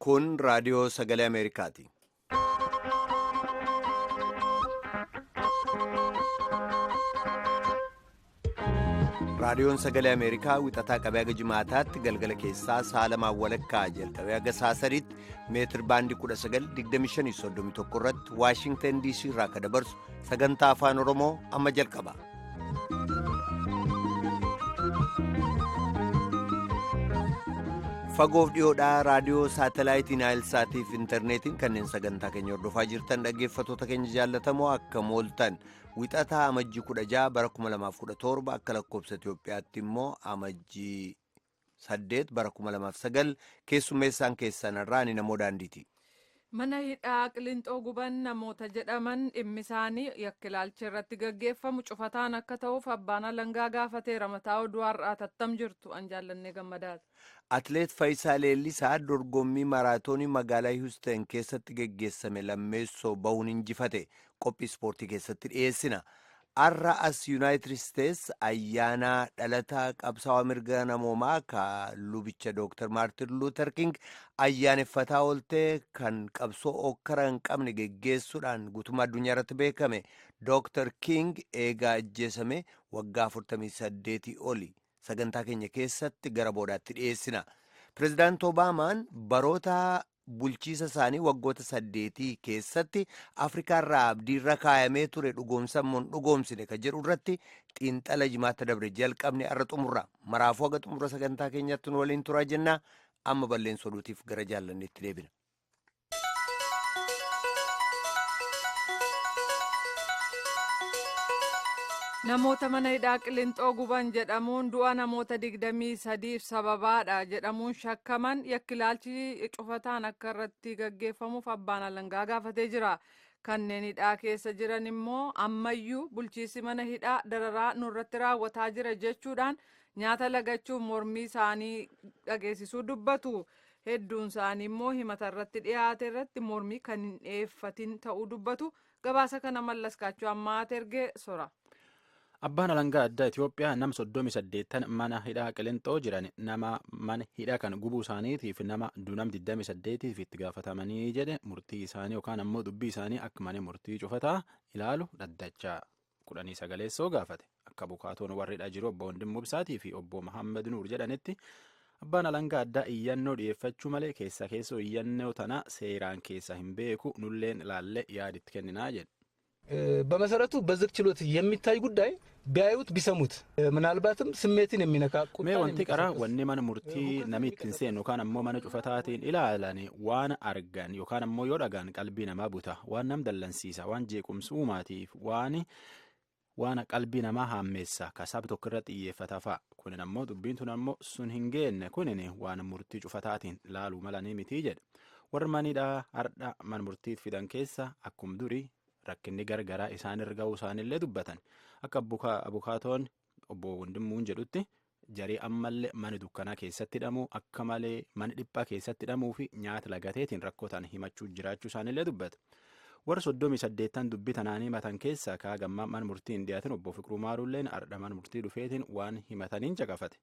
Kun raadiyoo sagalee Ameerikaati. Raadiyoon sagalee Ameerikaa wixataa qabee haga jimaataatti galgala keessaa sa'a lamaan walakkaa jalqabee haga sa'a sadiitti meetir baandii 192531 irratti Waashingtan DC irraa akka dabarsu sagantaa afaan Oromoo amma jalqaba. Fagoof dhiyoodhaa raadiyoo saatalaayitiin Naayilsaatii fi intarneetiin kanneen sagantaa keenya hordofaa jirtan dhaggeeffattoota keenya jaallatamoo akka mooltan wixataa amajjii 16 bara 2017 akka lakkoobsa Itoophiyaatti immoo amajjii 8 bara 2009 keessummeessaan keessan irraa ani namoo daandiiti. Mana hidhaa Qiliinxoo guban namoota jedhaman dhimmi isaanii yakka ilaalcha irratti gaggeeffamu cufataan akka ta'uuf abbaan alangaa gaafateera. Mataa oduu har'aa tattam jirtu an jaallannee gammadaati. Atileet Faayisaa Leellisaa dorgommii maraatoonii magaalaa Hiwustan keessatti geggeessame lammeessoo bahuun injifate qophii ispoortii keessatti dhiyeessina. Har'a as Yuunaayitid Isteets ayyaana dhalataa qabsaa'aa mirga namoomaa ka lubicha Dooktar Maartin Luuter King ayyaaneffataa ooltee kan qabsoo okkara hin qabne geggeessuudhaan guutummaa addunyaa irratti beekame Dooktar King eegaa ajjeesame waggaa 48 oli sagantaa keenya keessatti gara boodaatti dhiyeessina. Pireezidaant Obaamaan baroota bulchiisa isaanii waggoota 8 keessatti Afrikaa irraa abdiirra kaayamee ture dhugoomsammoon dhugoomsine kan jedhu irratti xiinxala jimaata dabre jalqabne har'a xumurra. Maraafuu haga xumura sagantaa keenyatti nu waliin turaa jennaa amma balleessa oduutiif gara jaallanneetti deebina. Namoota mana hidhaa Qiliinxoo guban jedhamuun du'a namoota 23f sababaadha jedhamuun shakkaman yakki cufataan akka irratti gaggeeffamuuf abbaan alangaa gaafatee jira. Kanneen hidhaa keessa jiran immoo ammayyuu bulchiisi mana hidhaa dararaa nurratti raawwataa jira jechuudhaan nyaata lagachuuf mormii isaanii dhageessisuu dubbatu. Hedduun isaanii immoo himata irratti dhiyaate irratti mormii kan hin dhiyeeffatin ta'uu dubbatu. Gabaasa kana mallaskaachuu ammaa ergee sora. Abbaan alangaa addaa Itoophiyaa nama 38 mana hidhaa Qiliinxoo jiran nama mana hidhaa kan gubuu isaaniitiif nama dunam 28tiif itti gaafatamanii jedhe murtii isaanii yookaan ammoo dubbii isaanii akka mana murtii cufataa ilaalu dhaddacha 19 gaafate. Akka bukaatoon warri hidhaa jiru obbo Wandimmoo Ibsaatii fi obbo Mahammad Nuur jedhanitti abbaan alangaa addaa iyyannoo dhiyeeffachuu malee keessa keessoo iyyannoo tana seeraan keessa hin beeku nulleen ilaalle yaaditti kenninaa jedhe. በመሰረቱ በዝግ ችሎት የሚታይ ጉዳይ ቢያዩት ቢሰሙት ምናልባትም ስሜትን የሚነካ mee wanti qara wanni mana murtii nami ittiin seenu yookaan ammoo mana cufataatiin ilaalan waan argan yookaan ammoo yoo dhagaan qalbii namaa buta waan nam dallansiisa waan jeequmsa uumaatiif waan qalbii namaa haammeessa kasaab tokko irra xiyyeeffata fa'a kunin ammoo dubbiin tun ammoo sun hin geenne kunin waan murtii cufataatiin ilaaluu malanii mitii jedhe warri manidhaa hardha mana murtiit fidan keessa akkum durii rakkinni gargaraa isaan irra ga'uu isaaniillee dubbatan akka abukaatoon obbo Wandimmuun jedhutti jarii ammallee mana dukkanaa keessatti hidhamuu akka malee mana dhiphaa keessatti hidhamuu fi nyaata lagateetiin rakkoo ta'an himachuu jiraachuu isaaniillee dubbata. Warra 38 dubbii tanaan himatan keessaa kaagammaa mana murtii hin dhiyaatin obbo Fiqiruu Maaruulleen ardha mana murtii dhufeetiin waan himataniin caqafate.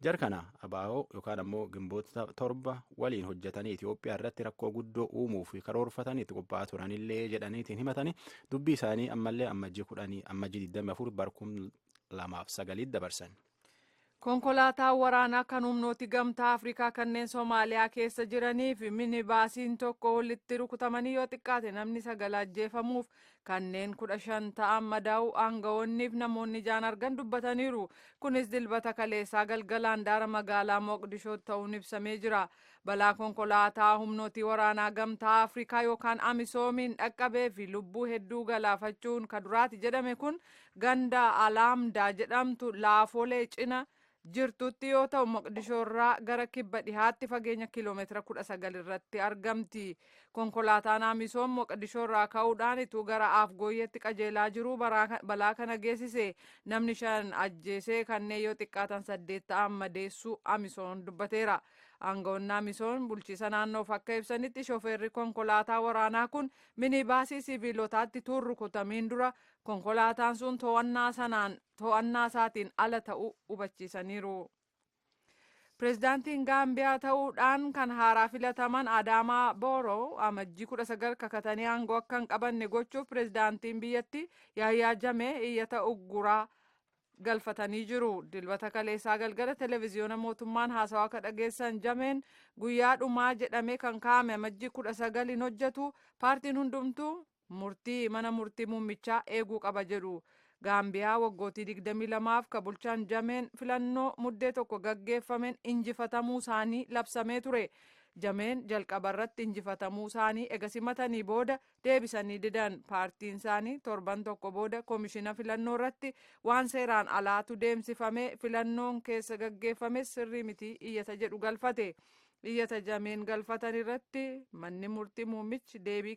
Jar kana abaa'oo yookaan ammoo gimboota 7 waliin hojjetanii Itoophiyaa irratti rakkoo guddoo uumuu fi karoorfatanii itti qophaa'aa turanillee jedhaniitiin himatanii dubbii isaanii ammallee ammajjii 10 ammajjii 24 bara 2009 dabarsan. Konkolaataan waraanaa kan humnooti gamtaa Afrikaa kanneen Somaaliyaa keessa jiranii fi minibaasiin tokko walitti rukutamanii yoo xiqqaate namni 9 ajjeefamuuf kanneen 15 ta'an madaa'uu aangawoonniif namoonni ijaan argan dubbataniiru. Kunis dilbata kaleessaa galgalaan daara magaalaa Moqdishoo ta'uun ibsamee jira. Balaa konkolaataa humnootii waraanaa gamtaa Afrikaa yookaan Amisoomiin dhaqqabee fi lubbuu hedduu galaafachuun kaduraati jedhame kun ganda Alaamdaa jedhamtu laafolee cina jirtutti yoo ta'u Moqdishoo irraa gara kibba dhihaatti fageenya kiiloomeetira 19 irratti argamti. Konkolaataan Amisoom Moqdishoo irraa ka'uudhaan ituu gara Afgooyyeetti qajeelaa jiru balaa kana geessise. Namni 5 ajjeesee kanneen yoo xiqqaatan 8 ta'an madeessuu Amisoom dubbateera. Aangawoonni Amisoom bulchiisa naannoof akka ibsanitti shooferri konkolaataa waraanaa kun minibaasii siviilotaatti tuun rukutamiin dura konkolaataan sun to'annaa isaatiin ala ta'uu hubachiisaniiru. Pireezidaantiin Gaambiyaa ta'uudhaan kan haaraa filataman Adaamaa Booroo amajjii 19 kakatanii aangoo akka hin qabanne gochuuf pireezidaantiin biyyattii Yaayyaa Jamee iyyata ugguraa galfatanii jiru. Dilbata kaleessaa galgala televezyiyoona mootummaan haasawaa akka dhageessan Jameen guyyaa dhumaa jedhamee kan kaa'ame amajjii 19 hin hojjetu, paartiin hundumtuu murtii mana murtii muummichaa eeguu qaba jedhu. Gaambiyaa waggootii 22f ka bulchan Jameen filannoo muddee tokko gaggeeffameen injifatamuu isaanii labsamee ture. Jameen jalqaba irratti injifatamuu isaanii ega simatanii booda deebisanii didan. Paartiin isaanii torban tokko booda koomishina filannoo irratti waan seeraan alaatu deemsifame, filannoon keessa gaggeeffame sirrii miti iyyata jedhu galfate. Iyyata Jameen galfatan irratti manni murtii muummichi deebii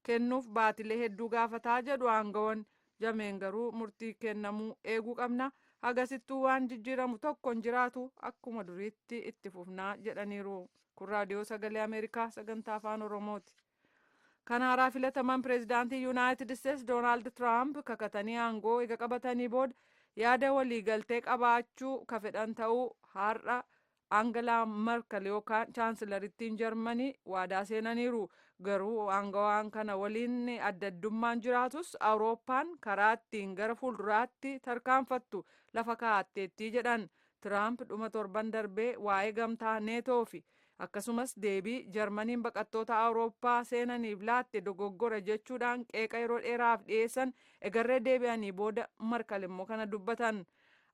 kennuuf baatilee hedduu gaafataa jedhu aangawoon. Jameen garuu murtii kennamuu eeguu qabna, hagasittuu waan jijjiiramu tokko hin jiraatu, akkuma duriitti itti fufnaa jedhaniiru. Kun Raadiyoo Sagalee Ameerikaa sagantaa Afaan Oromooti. Kan haaraa filataman pireezidaantii Yuunaayitid Isteetsi Doonaald Tiraamp kakatanii aangoo eega qabatanii booda yaada waliigaltee qabaachuu ka fedhan ta'uu har'a Aangalaa Markal yookaan chaansilarittiin Jarmanii waadaa seenaniiru. Garuu aangawaan kana waliin adda addummaan jiraatus, Awurooppaan karaa ittiin gara fuulduraatti tarkaanfattu lafa kaa'atteettii jedhan. Tiraamp dhuma torban darbee waa'ee gamtaa Neetoo fi akkasumas deebii Jarmaniin baqattoota Awurooppaa seenaniif laatte dogoggora jechuudhaan qeeqa yeroo dheeraaf dhiyeessan egarree deebi'anii booda Markal immoo kana dubbatan.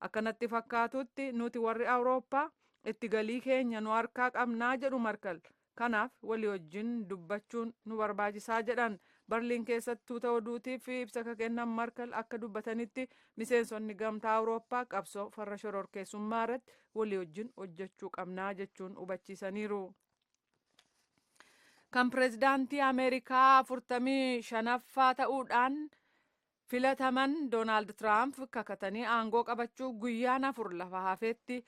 Akkanatti fakkaatutti nuti warri Awurooppaa itti galii keenya nu harkaa qabnaa jedhu Markal. Kanaaf walii wajjin dubbachuun nu barbaachisaa jedhan. Barliin keessatti tuuta oduutiif ibsa ka kennan Markal akka dubbatanitti, miseensonni gamtaa Awurooppaa qabsoo farra shororkeessummaa irratti walii wajjin hojjechuu qabnaa jechuun hubachiisaniiru. Kan pireezidaantii Ameerikaa 45ffaa ta'uudhaan filataman Doonaald Tiraamp kakatanii aangoo qabachuu guyyaan 4 lafa hafeetti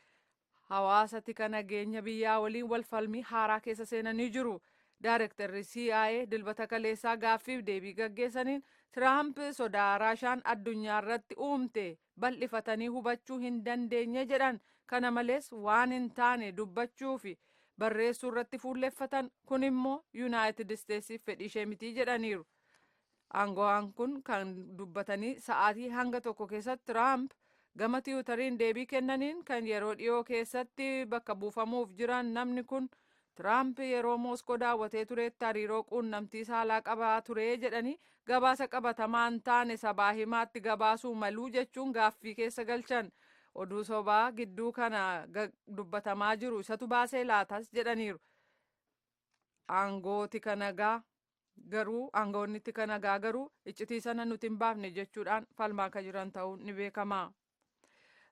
hawaasa tika nageenya biyyaa waliin wal falmii haaraa keessa seenanii jiru. Daarektarri CIA dilbata kaleessaa gaaffiif deebii gaggeessaniin Tiraamp sodaa Raashaan addunyaa irratti uumte bal'ifatanii hubachuu hin dandeenye jedhan. Kana malees waan hin taane dubbachuu fi barreessuu irratti fuulleffatan, kun immoo Yuunaayitid Isteetsiif fedhii ishee miti jedhaniiru. Aangawaan kun kan dubbatanii sa'aatii hanga tokko keessatti Tiraamp gama tiwutariin deebii kennaniin kan yeroo dhiyoo keessatti bakka buufamuuf jiran namni kun Tiraamp yeroo Mooskoo daawwatee turetti hariiroo quunnamtii saalaa qabaa ture jedhanii gabaasa qabatamaa hin taane sabaa himaatti gabaasuu maluu jechuun gaaffii keessa galchan. Oduu sobaa gidduu kana dubbatamaa jiru isatu baasee laatas jedhaniiru. Aangoonni tika nagaa garuu iccitii sana nuti hin baafne jechuudhaan falmaa akka jiran ta'uun ni beekama.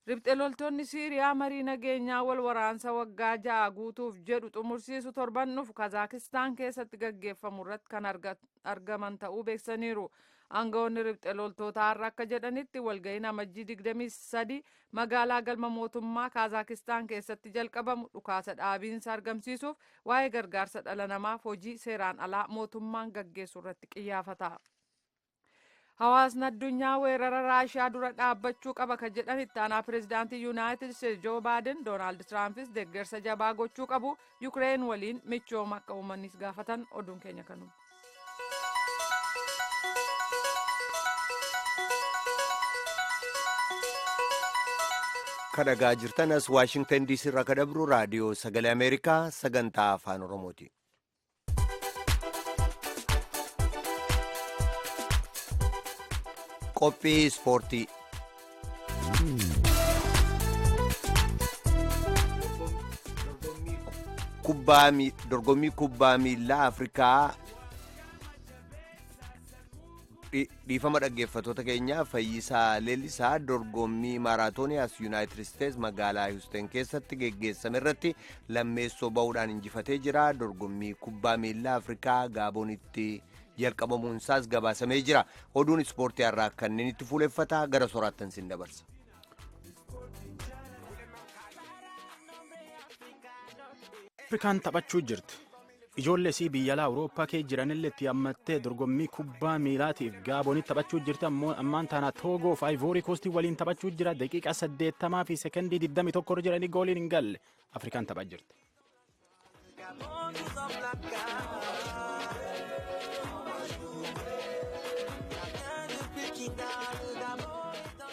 Riphxee loltoonni Siiriyaa marii nageenyaa wal waraansa waggaa 6 guutuuf jedhu xumursiisu torban dhufu Kazaakistaan keessatti gaggeeffamu irratti kan argaman ta'uu beeksisaniiru. Aangawoonni riphxee loltootaa har'a akka jedhanitti, walga'iin amajjii 23 magaalaa galma mootummaa Kazaakistaan keessatti jalqabamu dhukaasa dhaabiinsa argamsiisuuf, waa'ee gargaarsa dhala namaaf, hojii seeraan alaa mootummaan gaggeessu irratti qiyyaafata. Hawaasni addunyaa weerara Raashiyaa dura dhaabbachuu qaba kan jedhan itti aanaa pireezidaantii Yuunaayitid Isteetsi Joo Baayiden, Doonaald Tiraampis deeggarsa jabaa gochuu qabu, Yukireen waliin michooma akka uummannis gaafatan. Oduun keenya kanuma. Kadhagaa jirtan as Waashingtan DC irraa kadhabru Raadiyoo Sagalee Ameerikaa sagantaa Afaan Oromooti. Qophii ispoortii. Dorgommii kubbaa miillaa Afrikaa. Dhiifama dhaggeeffattoota keenya, Fayyisaa Leellisaa dorgommii maaraatoonii as Yuunaayitid Isteets magaalaa Hiwusten keessatti geggeessame irratti lammeessoo bahuudhaan injifatee jira. Dorgommii kubbaa miillaa Afrikaa Gaabonitti jalqabamuun isaas gabaasamee jira. Oduun ispoortii har'aa kanneen itti fuuleffataa gara soraattan sin dabarsa. Afrikaan taphachuu jirti. Ijoollee isii biyya alaa Awurooppaa kee jiranillee itti hammattee dorgommii kubbaa miilaatiif Gaabonitti taphachuu jirti. Ammoo ammaan tana Toogoo fi Ayivoorii Koostii waliin taphachuu jira. Daqiiqaa 80 fi sekondii 21 irra jiranii gooliin hin galle. Afrikaan taphaa jirti.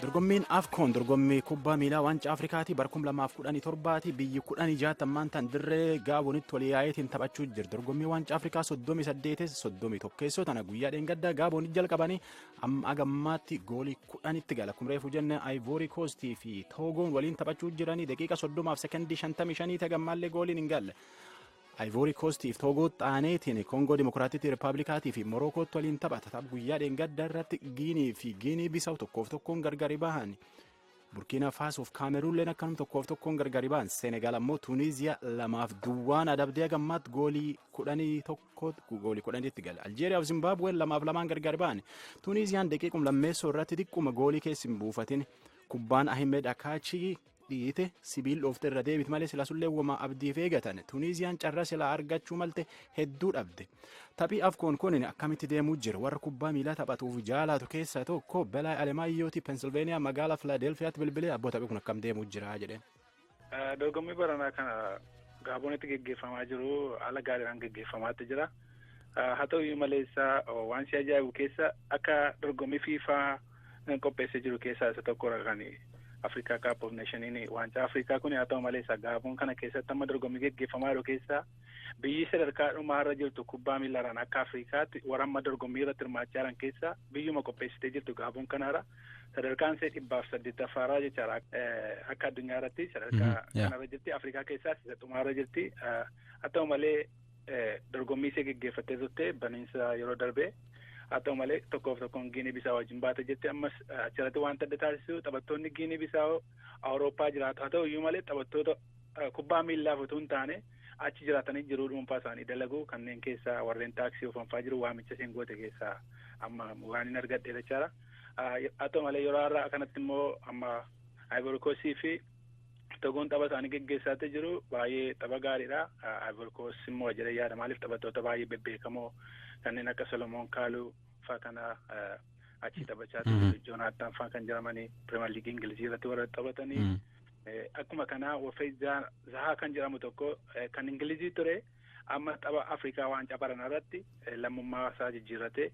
Dorgommiin AFCON dorgommii kubbaa miilaa waancaa Afrikaati bara 2017 biyyi 16 ammaan tan dirree Gaabonitti walii yaa'eetiin taphachuu jira. Dorgommii waancaa Afrikaa 38 31 tana guyyaa dheengaddaa Gaabonitti jalqabanii amma agammaatti goolii 10tti gala. Akkuma reefu jenne Ivory Coast fi Togoon waliin taphachuu jiranii daqiiqa 30 fi sekondii 55 tagammaallee gooliin hin galle. Ivory Coast fi Togo xaaneetiin Koongoo Dimokiraatitti Rippaabilikaatii fi Morokootti waliin taphata. Tapha guyyaa dheengaddaa irratti Giinii fi Giinii Bisaw 1-1 gargari bahan. Burkiina Faasoof Kaameruunleen akkanuma 1-1 gargari bahan. Senegaal ammoo Tuuniiziyaa 2-0 adabdee gammaatti goolii 11 goolii 10tti gale. Aljeeriyaa fi Zimbaabuween 2-2 gargari bahan. Tuuniiziyaan daqiiquma lammeessoo irratti xiqquma goolii keessa hin buufatin. Kubbaan Ahimed Akaachii dhiite sibiil dhoofte irra deebite malee sila sullee wama abdiif eegatan. Tuuniiziyaan carra silaa argachuu malte hedduu dhabde. Taphii Afkoon kun akkamitti deemuu jira? Warra kubbaa miilaa taphatuuf jaalatu keessaa tokko Belaa Alemaayyootii Pensilveeniyaa magaalaa Filaadelfiyaatti bilbilee abboo taphii kun akkam deemuu jira jedheen. Dorgommii baranaa kana Gaabonitti geggeeffamaa jiru haala gaariidhaan geggeeffamaatti jira. Haa ta'u iyyuu malee waan si ajaa'ibu keessa akka dorgommii FIFA qopheessee jiru keessaa isa tokkodha kan Afrikaa Cup of Nationiin waancaa Afrikaa kun. Haa ta'u malee Gaaboon kana keessatti amma dorgommii geggeeffamaa jiru keessaa biyyi sadarkaa dhumaarra jirtu kubbaa miilaraan akka Afrikaatti warra amma dorgommii irratti hirmaachaa jiran keessaa biyyuma qopheessitee jirtu Gaaboon kanaadha. Sadarkaan ishee 108ffaarraa jechaadha akka addunyaa irratti sadarkaa kanarra jirti. Afrikaa keessaas isa dhumaarra jirti. Haa ta'u malee dorgommii ishee geggeeffattee turte baniinsa yeroo darbee. Haa ta'u malee 1-1 Giinii Bisaawoo wajjin baate jirti. Ammas achirratti wanta adda taasisu taphattoonni Giinii Bisaawoo Awurooppaa jiraatu. Haa ta'u iyyuu malee taphattoota kubbaa miillaaf utuu hin taane achi jiraatanii jiruu dhuunfaa isaanii dalagu kanneen keessaa warreen taaksii ofanfaa jiru waamicha isheen goote keessaa amma waan hin argadhe jechaadha. Haa ta'u malee yeroo har'aa kanatti immoo amma Ivory Coast fi Togoon tapha isaanii geggeessaatti jiru baay'ee tapha gaariidha. Ivory Coast immoo jedhee yaada maaliif taphattoota baay'ee bebbeekamoo kanneen akka Solomoon Kaaluu faa kana achi taphachaa jiru. Joonaatan faa kan jedhamanii Pirimeer Liigii Ingilizii irratti warra taphatanii. Akkuma kanaa Wafee Zahaa kan jedhamu tokko kan Ingilizii ture amma tapha Afrikaa waancaa baranaa irratti lammummaa isaa jijjiirrate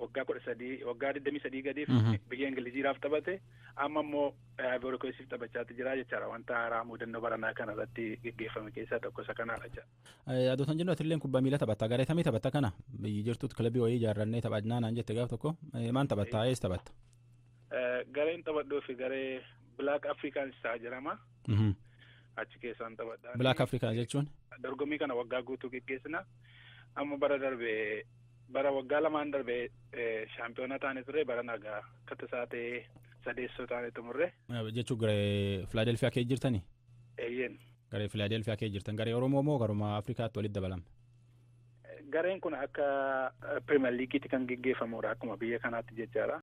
waggaa 13 waggaa 23 gadiif biyya Ingiliziidhaaf taphate amma immoo Ivory Coastiif taphachaatti jira jechaadha. Wanta haaraa mudannoo baranaa kana irratti geggeeffame keessaa tokko isa kanaadha jechaadha. Adoota jennu atilleen kubbaa miilaa taphatta garee tamii taphatta kana biyyi jirtutti kilabii wayii ijaarrannee taphannaa naan jette gaaf tokko maan taphatta eessa taphatta? Gareen taphadhuu fi garee Black Africans jedhama. Achi keessaan taphadha. Black Africans jechuun? Dorgommii kana waggaa guutuu geggeessina. Amma bara darbe bara waggaa lamaan darbe shaampiyoona taane ture bara nagaa akka tasaa ta'ee sadeessoo taane xumurre. Jechuun garee Filaadelfiyaa kee jirtanii? Eeyyeen. Garee Filaadelfiyaa kee jirtan garee Oromoo moo garuma Afrikaatti walitti dabalame? Gareen kun akka Pirimeer Liigiitti kan geggeeffamudha akkuma biyya kanaatti jechaadha.